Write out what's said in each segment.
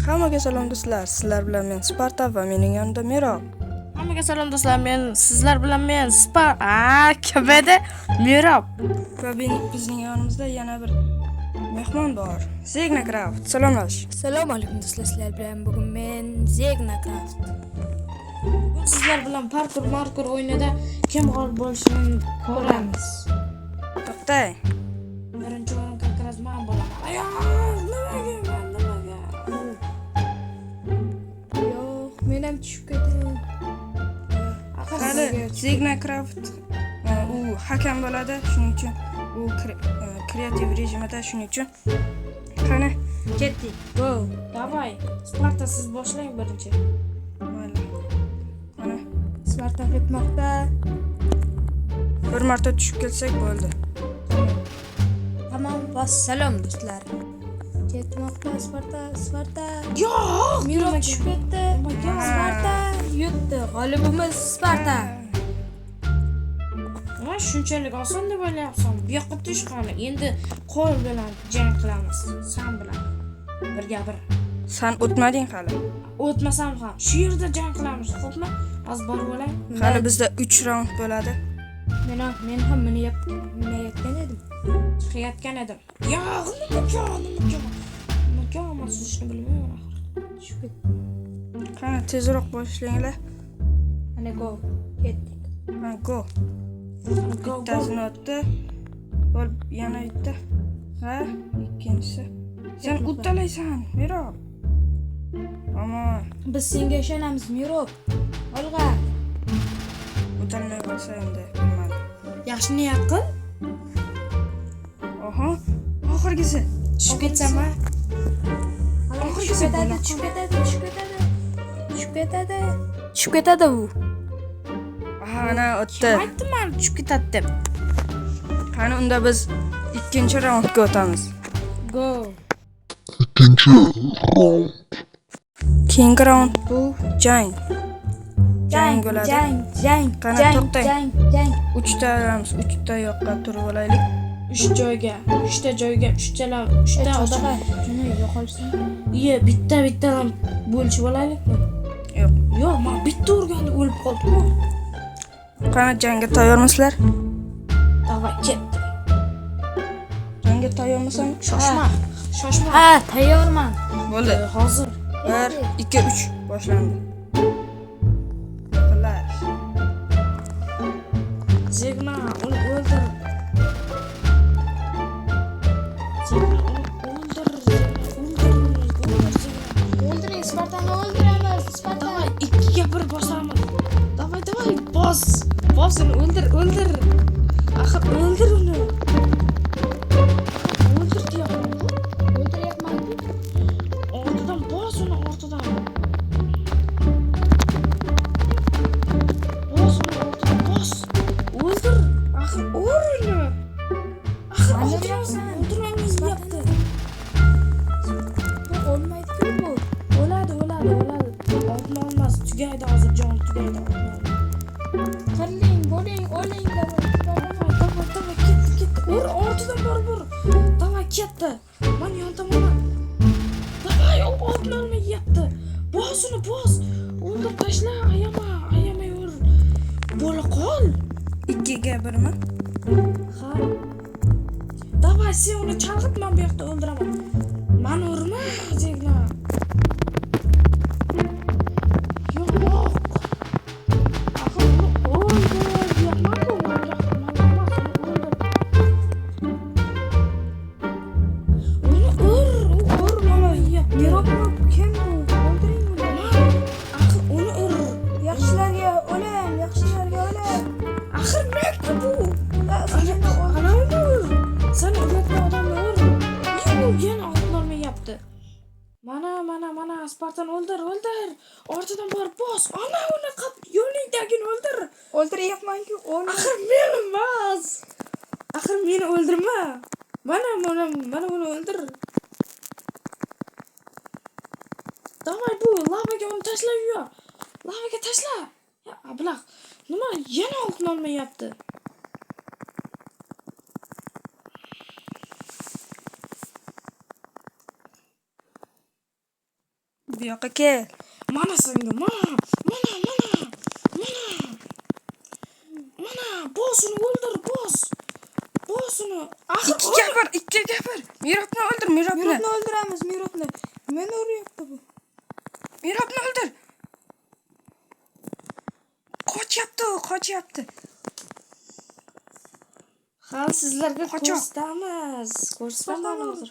Hammaga salom do'stlar. Sizlar bilan men Sparta va mening yonimda Mirob. Hammaga salom do'stlar. Men sizlar bilan men Spar a kim edi? Mirob. Va bizning yonimizda yana bir mehmon bor. Zegnacraft. Salomlash. Assalomu alaykum do'stlar, sizlar bilan bugun men Zegnacraft. Bugun sizlar bilan parkur markur o'yinida kim g'olib bo'lishini ko'ramiz. To'xtang. Birinchi o'rin как раз men bo'laman. Ayo, nimaga men nimaga? Yo'q, men ham tushib ketdim. Axir Hali Zegnacraft u hakam bo'ladi, shuning uchun u kreativ rejimida, shuning uchun qani Ketdik. Go. Давай, Sparta siz boshlang birinchi. Mayli. Qani Sparta ketmoqda. bir marta tushib kelsak bo'ldi. Tamom, vassalom do'stlar. Ketmoqda Sparta, Sparta. Yo'q, Mirob tushib ketdi. Sparta yutdi. G'olibimiz Sparta. Nima shunchalik oson deb o'ylayapsan? Bu yoqqa tush qani. Endi qo'l bilan jang qilamiz. San bilan. Birga bir. San o'tmading hali. O'tmasam ham shu yerda jang qilamiz, xo'pmi? Hozir borib olay. Hali bizda 3 raund bo'ladi. Men ham minayotgan edim. Chiqayotgan edim. Yo'q, nimaga, nimaga? Nimaga man suzishni bilmayman axir. Tushib ketdim. Qani tezroq boshlanglar. Ana go. Ketdik. Ha, go. Go, go. Bittasini o'tdi. Bo'l, yana bitta. Ha, ikkinchisi. Sen uddalaysan, Mirob. Ammo Biz senga ishonamiz, Mirob. Olg'a. o'tolmay qolsa endi bilmadim. Yaxshi niyat qil. Oho, oxirgisi. Tushib ketsam ha. Oxirgisi Tushib ketadi, bo'la tushib ketadi, tushib ketadi. Tushib ketadi. Tushib ketadi u. Ana o'tdi. Kim aytdi mani tushib ketadi deb? Qani unda biz ikkinchi raundga o'tamiz. Go. İkinci round. Keyingi raund bu jang. Jang bo'ladi. Jang, jang, Qani, jang, to'xtang. jang, jang. Uchta olamiz, uchta yoqqa turib olaylik. 3 joyga, 3 ta joyga, 3 tala, 3 ta odam. Shuni yo'qolsin. Iye, bitta bittadan bo'lishib olaylikmi? Yo'q. Yo'q, men bitta urganda o'lib qoldim-ku. Qani jangga tayyormisizlar? Давай, ketdi. Jangga tayyormisan? Shoshma. Shoshma. Ha, tayyorman. Bo'ldi. Hozir 1 2 3 boshlandi. Yaqinlash. Zegna uni o'ldir. Zegna uni o'ldir. Zegna o'ldir. O'ldir Zegna. O'ldiring, Spartani o'ldiramiz. Sparta. Давай, 2ga 1 bosamiz. Давай, давай, bos. Bos uni o'ldir, o'ldir. Axir o'ldir uni. O'ldir deyapman-ku. O'ldiryapman-ku. Ortidan bos uni ortidan. Bos uni ortidan bos. O'ldir. Axir ur uni. Axir Mana o'ldirolmaysan, o'ldirolmaysan deyapti. Bu o'lmaydi-ku bu. O'ladi, o'ladi, o'ladi. Otni olmas, tugaydi hozir jon tugaydi otni olmas. Qiriling, bo'ling, o'ling. Давай, Давай, давай, давай, ketdi, ketdi. Ur, ortidan borib ur. Давай, ketdi. Man yon tomondan. Давай, u otni olmay yeyapti. Bos uni, bos. O'ldir, tashla, ayama, ayamay ur. Bo'la qol. 2ga 1 mi? Ha. Давай, sen uni chalg'it, men bu yoqda o'ldiraman. Mani urma, Zegna. Yo'q. Axir uni o'ldir deyapman-ku, manga manga emas, uni o'ldir. Uni ur, u ur, mana yeyapti. Mirobmi? Kim bu? O'ldiring uni. Man, axir uni ur. Yaxshilarga o'lim, yaxshilarga o'lim. Axir men-ku bu. Ha, seni o'l- Ana uni ur. Sen urayotgan odamni ur. Yo'q, yana otni olmayapti. Mana, mana, mana, Spartan o'ldir, o'ldir. Ortidan borib bos. Ana uni qap, yo'lingdagini o'ldir. O'ldiryapman-ku, o'l. Axir men emas. Axir meni o'ldirma. Mana, mana, mana uni o'ldir. Давай bu lavaga uni tashlab yubor. Lavaga tashla. Ya, ablah. Nima yana otni olmayapti? Bu yoqqa kel. Mana senga, mana, mana, mana, mana. Mana, bos uni o'ldir, bos. Bos uni. Axir Ikkiga bir, ikkiga bir. Mirobni o'ldir, Mirobni. Mirobni o'ldiramiz, Mirobni. Meni uryapti bu. Mirobni o'ldir. Qochyapti u, qochyapti. Hali sizlarga Qochoq. ko'rsatamiz. Ko'rsataman hozir.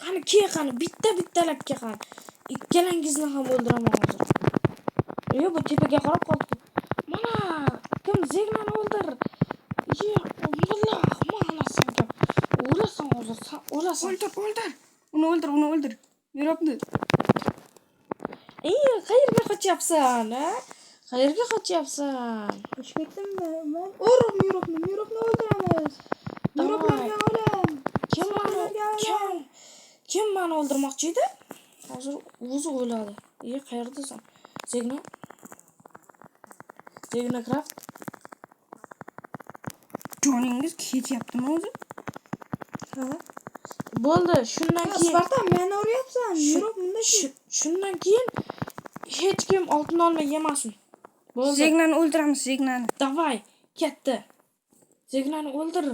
Qani kel, qani bitta bittalab kel qani. Ikkalangizni ham o'ldiraman hozir. Yo'q, bu tepaga qarab qoldi. Mana kim Zegnani o'ldir. Ye, billah, mana senga. O'lasan hozir, sen o'lasan. O'ldir, o'ldir. Uni o'ldir, uni o'ldir. Mirobni. Ey, qayerga qochyapsan, a? Qayerga qochyapsan? Qochib ketdimmi? Man ur Mirobni, Mirobni o'ldiramiz. Miroblarga o'lam. Kim mani Spartalarga kim kim mani o'ldirmoqchi edi? Hozir o'zi o'ladi. E, qayerdasan? Zegna? Zegna Craft? Joningiz ketyaptimi o'zi? Ha. Bo'ldi, shundan keyin Spartan meni uryapsan. Mirob bunda shundan keyin hech kim oltin olma yemasin. Bo'ldi. Zegnani o'ldiramiz, Zegnani. Давай, ketdi. Zegnani o'ldir.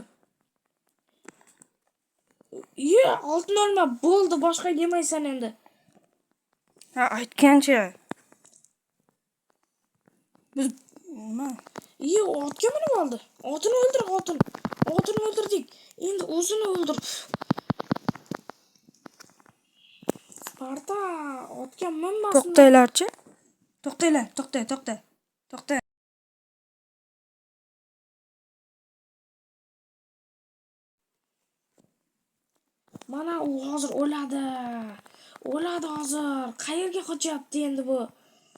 Ye, oltin olma bo'ldi, boshqa yemaysan endi. Ha, aytgancha. Biz nima? Ye, otga minib oldi. Otini o'ldir, otin. Otini o'ldirdik. Endi o'zini o'ldir. Sparta, otga minmasin. To'xtanglarchi. To'xtanglar, to'xta, to'xta. To'xta. Mana u hozir o'ladi. O'ladi hozir. Qayerga qochyapti endi bu?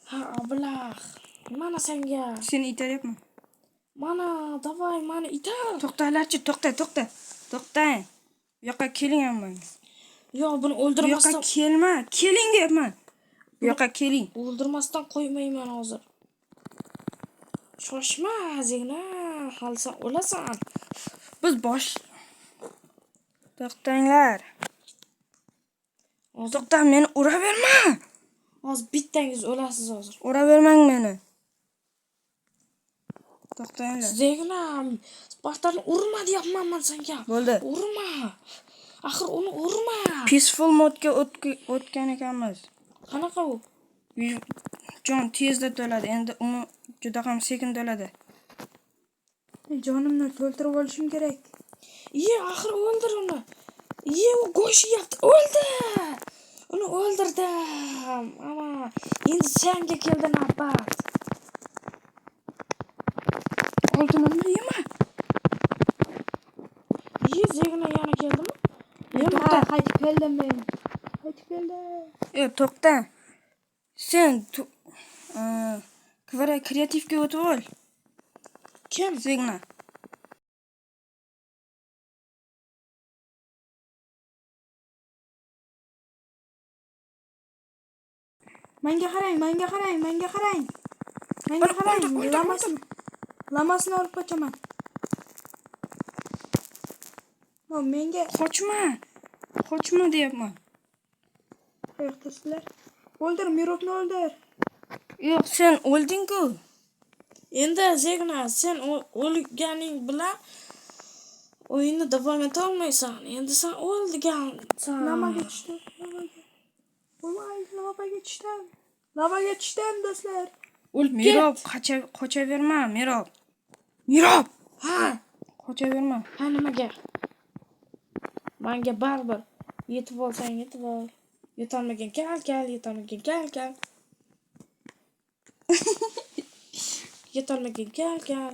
Ha, ablah. Mana senga. Seni itaryapman. Mana, давай, mana itar. To'xtanglarchi, to'xta, to'xta. To'xtang. Bu yoqqa keling amma. Yo'q, buni Bu yoqqa o'ldirmasdan kelma. Keling deyapman. Bu yoqqa keling. o'ldirmasdan qo'ymayman hozir. Shoshma, Zegna, hali sen o'lasan. Biz bosh To'xtanglar. Hozir To'xta, meni uraverma. hozir bittangiz o'lasiz hozir. Uravermang meni. To'xtanglar. Zegna, Spartani urma deyapman man senga. Bo'ldi. Urma. Axir uni urma. Peaceful modga o'tgan ekanmiz. Qanaqa u? Jon tezda to'ladi. Endi uni juda ham sekin to'ladi. Jonimni to'ldirib olishim kerak. Ye, axir o'ldir uni. Ye, u go'sht yeyapti. O'ldi. Uni o'ldirdim. Ana, endi senga keldi navbat. Oltin olma yema. Ye, Zegna yana keldimi? Yema. Ha, qaytib keldim men. Qaytib keldim. E, to'xta. Sen kreativga o'tib ol. Kim? Zegna. Menga qarang, menga qarang, menga qarang. Menga qarang. O'ldir, o'ldir, Lamasini. Lamasini olib qochaman. No, menga Qochma. Qochma deyapman. qayoqdasizlar? O'ldir, Mirobni o'ldir. Yo'q, sen o'lding-ku. Endi Zegna, sen o'lganing bilan o'yinni davom eta olmaysan. Endi sen o'lgansan. Lavaga tushdim, lavaga. Voy, lavaga tushdim. Lavaga tushdim, do'stlar. O'lib Mirob, ket. Qochaverma, Mirob. Mirob, Ha, qochaverma. ha nimaga? Manga baribir. Yetib olsang yetib ol. Yetolmagan kal kal, yetolmagan kal kal. Yetolmagan kal kal.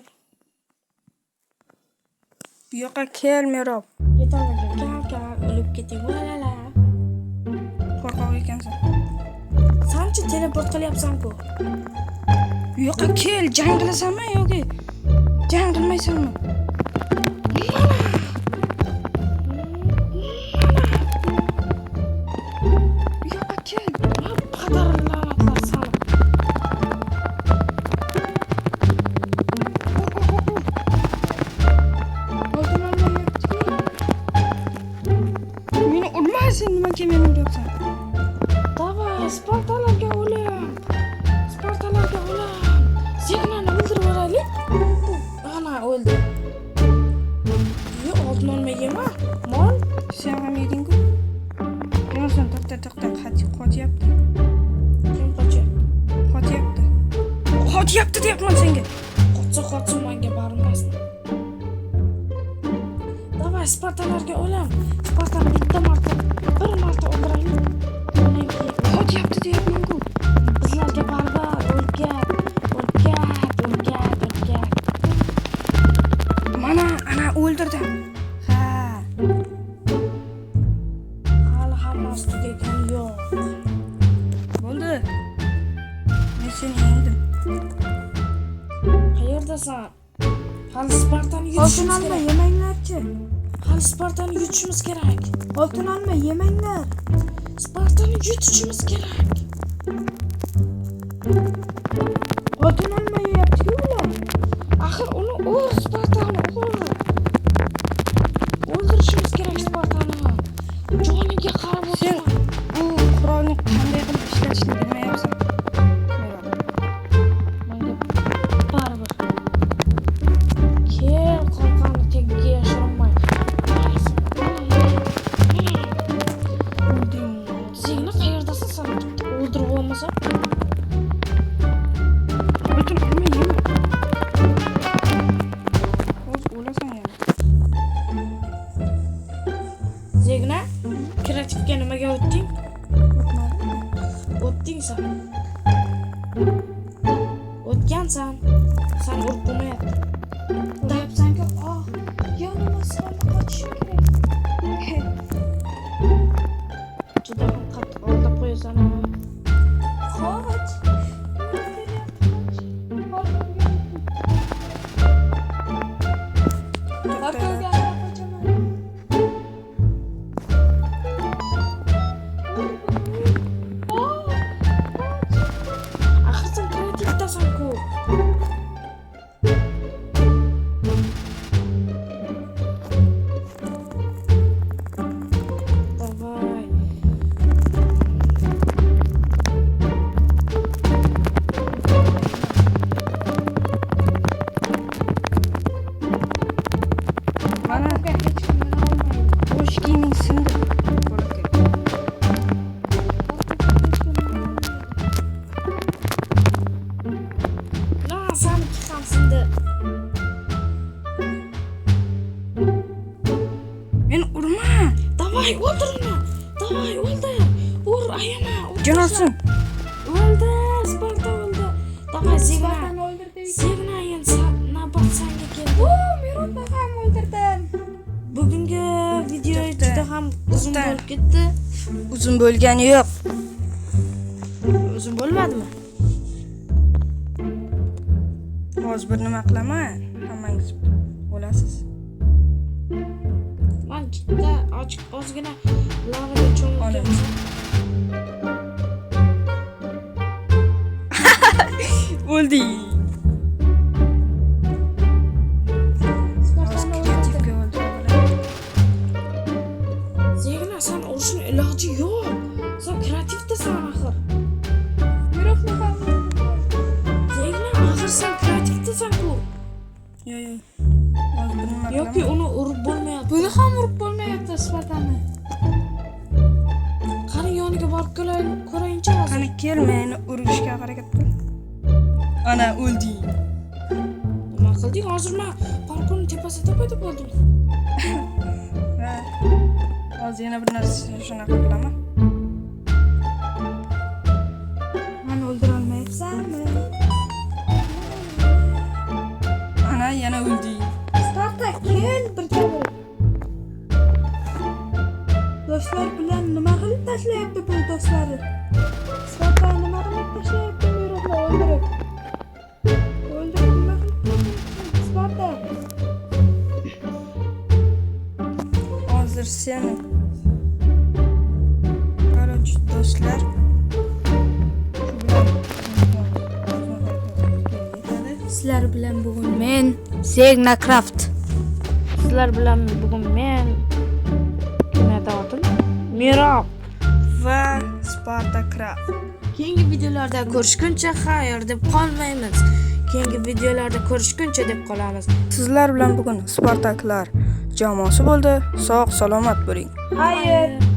Bu yoqqa kel, Mirob. Yetolmagan kal kal, o'lib keting valala. Qo'rqoq ekansan. Sanchi teleport qilyapsan-ku. Bu yoqqa kel, jang qilasanmi yoki jang qilmaysanmi? Bu yoqqa kel. Ha, qadar la'natlar sani. Ur, ur, ur, ur. Oltin olma yeyapti. Sen nimaga meni uryapsan? Давай, Spartalarga o'lim. Spartalarga o'lim. Zegnani o'ldirib yuboraylik. Ana o'ldi. Yo, oltin olma yema. Mol. Sen ham yeding-ku. Emerson, to'xta, to'xta, qochyapti. Kim qochyapti? Qochyapti. Qochyapti deyapman senga. Qochsa qochsin, menga barimas. Давай, Spartalarga o'lim. Spartani bitta marta, bir marta o'ldiraylik. Undan keyin Qochyapti deyapman-ku. bizlarga baribir o'lib ket, o'lib ket, o'lib ket, o'lib ket. Mana, ana o'ldirdim. Ha. Hali hammasi tugagani yo'q. Bo'ldi. Men seni yengdim. Qayerdasan? Hali Spartani Oltin yutishimiz olma kerak. yemanglarchi. Hali Spartani yutishimiz kerak. Oltin olma yemanglar. Spartani yutishimiz kerak. Oltin olma yeyapti-ku ular. Axir uni ur, Spartani ur. O'ldirishimiz kerak Spartani. Joniga qarab Sen o'tirma. bu qurolni qanday qilib ishlatishni bilmayapsan. Merod. Menga baribir. Kel, qolqonni tagiga yashirinmay. O'lding. Zegna, qayerdasan sen? Bitta o'ldirib olmasam. Oltin olma yema. Hozir o'lasan yana. Zegna, kreativga nimaga o'tding? O'tmadim. O'tding sen. O'tgansan. San urib bo'lmayapti. Uryapsan-ku. Oh, yonima solma, qochishim kerak. Juda ham qattiq aldab qo'yasan ha. Qoch. Nima kelyapti, qoch. Orqamga o'tdim. Orqamga qochaman. Oh, qoch. Axir sen kreativdasan-ku. Давай. Mana Orqamga hech kim mina olmaydi. bosh kiyiming sindi. Bolakay. Orqamga hech kim mina olmaydi. Na, saniki ham sindi. Meni urma. Давай, o'ldir uni. Давай, o'ldir. Ur, ayama. Ur, Jon olsin. O'ldi, Sparta o'ldi. Давай, Zegna. Spartani o'ldirdik. Zegna, endi navbat senga keldi. Oo, Merodni ham o'ldirdim. Bugungi video To'xta. juda ham uzun To'xta. bo'lib ketdi. Uzun bo'lgani yo'q. Uzun bo'lmadimi? Hozir bir nima qilaman. Hammangiz o'lasiz. Man juda ochiq ozgina lavaga cho'mib Ona. ketsam. O'lding. Hozir Spartani o'ldirdim. kreativga o'ldirib bo'ladi. Zegna, sen urushni iloji yo'q. Sen kreativdasan axir. Merodni ham o'ldirdim. Zegna, axir sen kreativdasan-ku. Yo'q, yo'q. Hozir bir nima Yoki qilaman. uni urib bo'lmayapti. Buni ham urib bo'lmayapti Spartani. Qani, yoniga borib ko'rayinchi hozir. Qani kel, meni urishga harakat qil. Ana o'lding. Nima qilding? Hozir men parkurning tepasida paydo bo'ldim. Ha. Hozir yana bir narsa shunaqa qilaman. Meni o'ldira olmayapsanmi? Ana yana o'lding. Sparta, kel birga bo'l. Do'stlar bilan nima qilib tashlayapti bu do'stlari? Sparta nima qilib tashlayapti Merodni o'ldirib? O'ldirib nima qilib tashlayapti? Sparta. Hozir seni. Короче, do'stlar, shu bilan yetadi. Sizlar bilan bugun men Zegna Craft. Sizlar bilan bugun men kim edi otim? Mirob. Va Spartakraft. Keyingi videolarda ko'rishguncha xayr deb qolmaymiz. Keyingi videolarda ko'rishguncha deb qolamiz. Sizlar bilan bugun Spartaklar jamoasi bo'ldi. Sog' salomat bo'ling. Xayr.